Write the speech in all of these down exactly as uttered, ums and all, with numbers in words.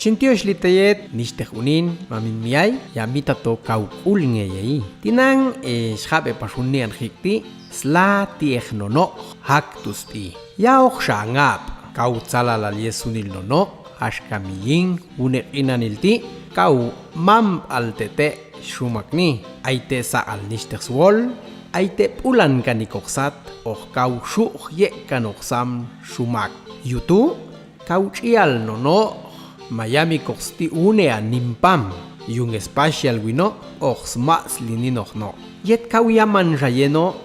Sintio sliteyet, nixteh unin, mamin miai, yami tato kau kul ngeyei. Tinang, eh, syabe pasun nian hikti, sla tieh nonok, hak tus ti. Yaoh syangap, kau calalalie sunil nonok, has kami ying, unek inan ilti, kau mam al tete, sumak ni, aite saal nixteh suol, aite pulan kanikoh sat, oh kau syuk yek kanok sam, sumak. Yutu, kau cial nono, mayami koh sti une a nimpam, yung espasial wino, oh smak slini noh no. Yet kau yaman saye no,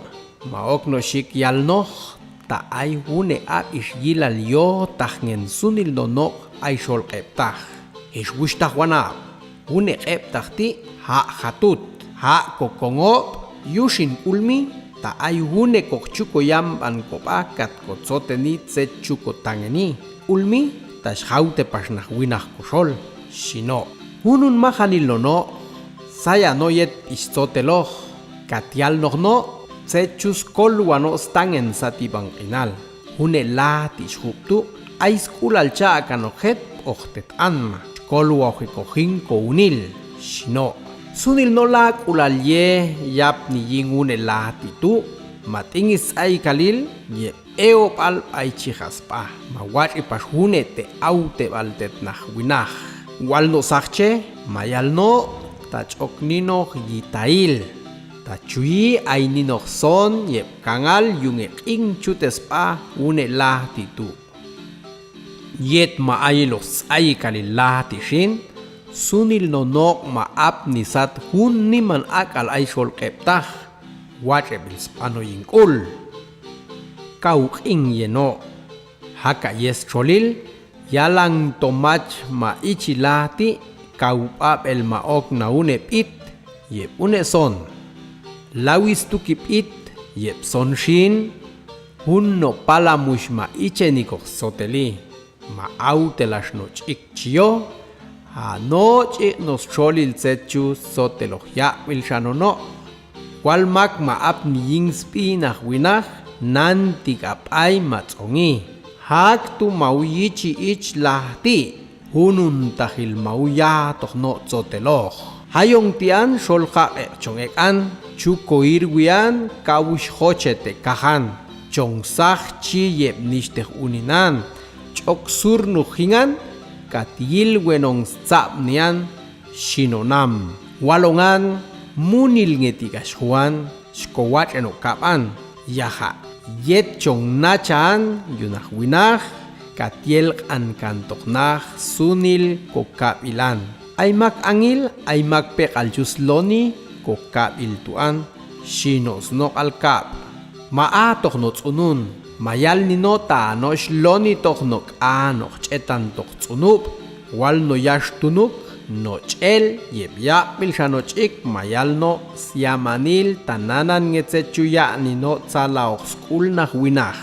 maok no sik yal noh, ta ai une a is yilal yo tah ngen sunil nono ai sol kep tah. Is wus tah wana. Une kep tah ti, hak hatut, hak kokongop, yusin ulmi, ta ai une kok cuko yamban kop akat ko cote ni tse cuko tange ni, ulmi, tas haute pas nah winah kosol, sino. Hunun mahanil nono, saya no yet is cote loh, katial noh no, tse cus kol wano stangen sati bang inal. Hune lah ti shup tu, ai skulal ca akan ohet oh tet an ma. Skol wau he kohing ko unil, sino. Sunil no lah kulal ye, yap ni ying une lah ti tu, matingis ai kalil, ye eo pal ai cihas pah. Mawat i pas hune te au te bal tet nah winah. Wal no sahce, mayal no, ta cok ni noh yitail. Ta cui ai ni noh son, ye kangal yunge king cutes pah, une lah ti tu. Yet ma ai loh sai kali lah ti sin, sunil no nok ma ap ni sat hun ni man akal ai sol kep tah, wat e bil spano yingkul. Kau king ye no. Haka yes colil, yalang tomac ma ici lah ti, kau pap el ma ok na une pit, ye une son. Lawis tu kip it, ye son sin, hun no pala mus ma ice ni koh soteli. Ma au telas no cik cio, ha no cik no solil secu soteloh yak mil sano no. Wal mak ma ap ni ying spi nah winah, nan tik ap ai ma congi. Hak tu mau yici ich lah ti, hunun tahil mau ya toh no soteloh. Hayong tian sol kak ek cong ek an, cuko ir wian, kawis hoce te kahan. Cong sah ci yep nis teh uninan, cok sur nuh hingan, kat yil wenong sap nian, sino nam. Walongan, munil nge tigas huan, skowat eno kap an, yaha. Yet cong na caan, yunah winah, kat yel kan kantok nah, sunil ko kap ilan. Ai mak angil, ai mak pek al jus loni, ko kap il tuan, sino snok al kap. Ma a toh no cunun, mayal ni no ta no sloni toh no ka no cetan toh cunup, wal no yas tunuk, no cel, yep yak mil sano cik, mayal no siamanil tananan ngecet cuyak ni no calaok skul nah winah.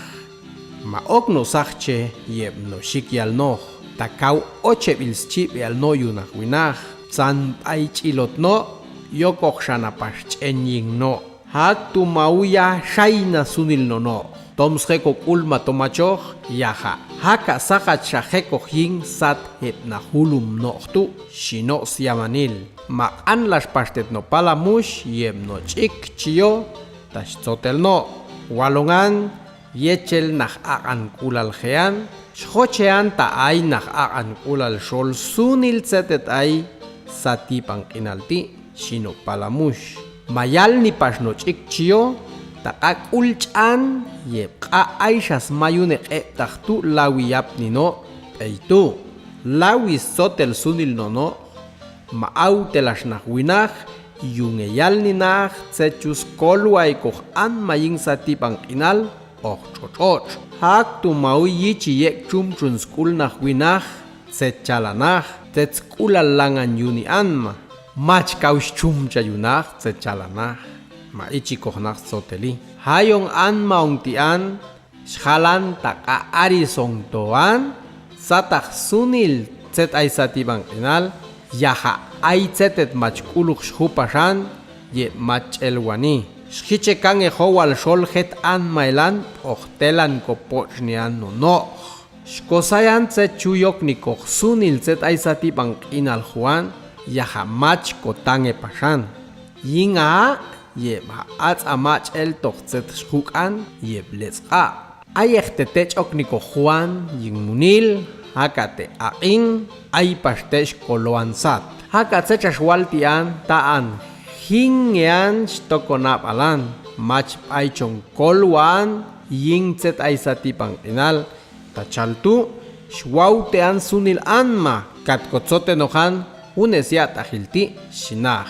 Ma ok no sahce, yep no sikial noh, takau ocep il scip ial no yunah winah, san pai cilot no, yokoh sana pas cenying no. Hak tu mau ya sai na sunil nono. Tom seheko kul ma tomacoh, yaha. Haka sakat saheko hing sat het na hulum no tu, sino siamanil. Mak an las pastet no pala mus, yem no cik cio, tas cotel no. Walongan, yecel nah akan kulal hean, shocean ta ai nah akan kulal sol sunil setet ai, sati pangkinal ti. Sino palamus. Mayal ni pas no cik cio, tak ak ulcan, yep ka ai sas mayu ne kek tah tu lawi yap ni no, pei tu. Lawi sotel sunil nono, ma au telas nah winah, yu ngeyal ni nah, cecus koluai koh an maying sati pangkinal, oh cocot. Hak tu mau yi ci yek cum cun skul nah winah, cecala nah, cet skulal langan yu ni an ma. Mac kaus cum cayu nah, cecala nah. Ma ici koh nah soteli. Hayong an maong ti an, syalan tak a ari song toan, satah sunil cet ai sati bangkinal, yaha ai cetet mac kuluk shupasan, ye mac el wani. Shice kange howal sol het an mailan, oh telan ko poc nian nono. Xkosayan cet chuyok niko Sunil cet ai satibang k'inal Juan, yahak mach kotange pasan. Ying a'ak, yeb ha'ac amac'el tok cet xkuk'an, yeb letzk'ak. Ayek te tech'ok niko Juan, ying munil, haka te a'ing, ai pas te xkoloan sat. Haka cet xawal ti'an, ta'an hingean xtoko nab'alan, mach b'ai chong kolwaan, ying cet ai satibang k'inal, ta chal tu', xwautean Sunil an ma, kat kotsote nohan, une sia' t'akhil ti', xinaq.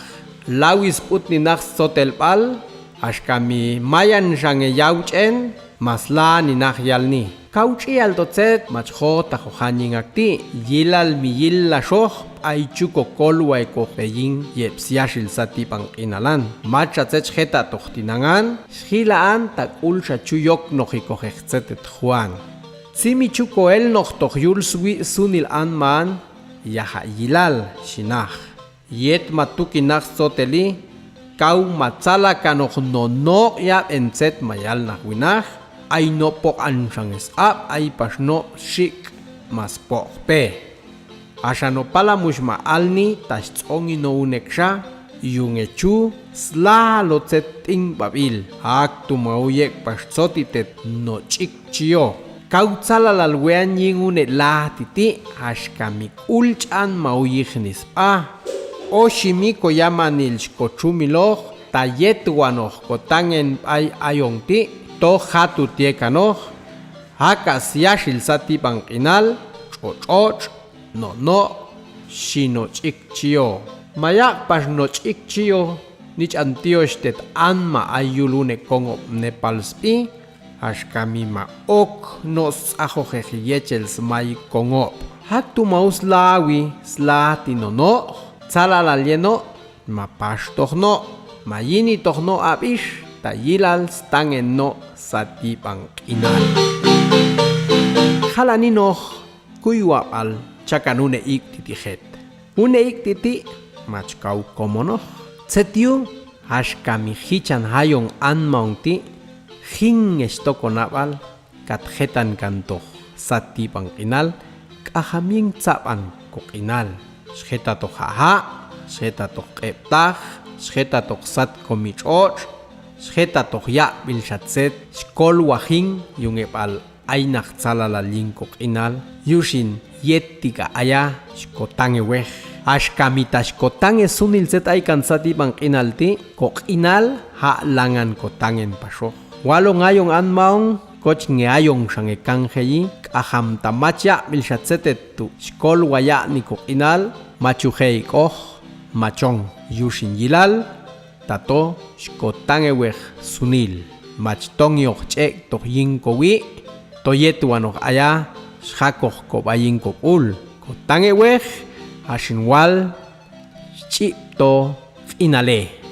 Lawi sb'ut ninaq stsotel b'al, axka mi mayan xange yauch'en, ma sla ninaq yalni. Kauch'i yal to cet, mach jo ta johan yingak ti', yilal miyil la xox, b'ai chu kokolwa eko jeying, yeb siaxil satibang k'inalan. Mach xa cet xeta' tok tinangan, xjila'an ta k'ul xa chuyok noji kojek cetet Juan. Simi chu koel noj tok yul swi' Sunil an maan, yahak yilal, xinaq. Yet ma tukin naj stsotel i, kau ma tsala kanoq nonoq yab'en tset ma yal naj winaj, ai nopoq an xanges ab', ai pas noq xik' ma spoq pe. Asa no pala mus ma alni ta stsongi no unek sa, yunge chu sla lo tset t'ing babil, ak tu mau yek pas tsoti tet no ch'ik chio. Kau tsala lal wean ying une lah titi, aska mi k'ul ch'an mau yijnis pa. Osi mi ko yamanil sko chu mi loq, ta yet wanoq ko tangen pai ayong ti, to jatut ye kanoq, haka siasil sati bang k'inal, ch'och'-och', no no, si no ch'ik chio. Mayak pas no ch'ik chio, ni ch'an tio stet an ma ayul une kongop ne pal spi, aska mi ma ok no ts'ajojeji yechel smai kongop. Hak tu mau slawi, slati no no, tsala lal ye no, ma pas toh no, ma yini toh no abis, ta yilal stangen no sati bang k'inal. Hala ni noh, kuyu apal cakan une ik titi het. Une ik titi, mach kau komo noh. Tset yu, aska mi jican hayong an maong ti, jing nges toko nabal, kat jetan kan toh sati bang k'inal, k'aham ying caban ko k'inal. Sjeta toh hahak, sjeta toh k'ebtah, sjeta toh sat ko mi ch'och', sjeta toh yak bil sat set, skol wajing yunge bal. Ai nah tsala lal ying ko k'inal, yusin yet tiga aya, sko tange weh. Aska mi ta sko tange sunil tset ai kan sati bang k'inal ti, ko k'inal hak langan ko tangen pasoh. Walo ngayong an maong, koch nge ayong sange kang heyi, k'aham ta mach yak bil sat setet tu, skol wayak ni ko k'inal, machu hei koh, machong, yusin yilal, tato, sko tange weh sunil, mach tong yoh ch'ek toh ying ko wi, to yet wanoh aya, sjakoh ko baying ko k'ul, ko tange weh, asin wal, ch'ip to, k'inale.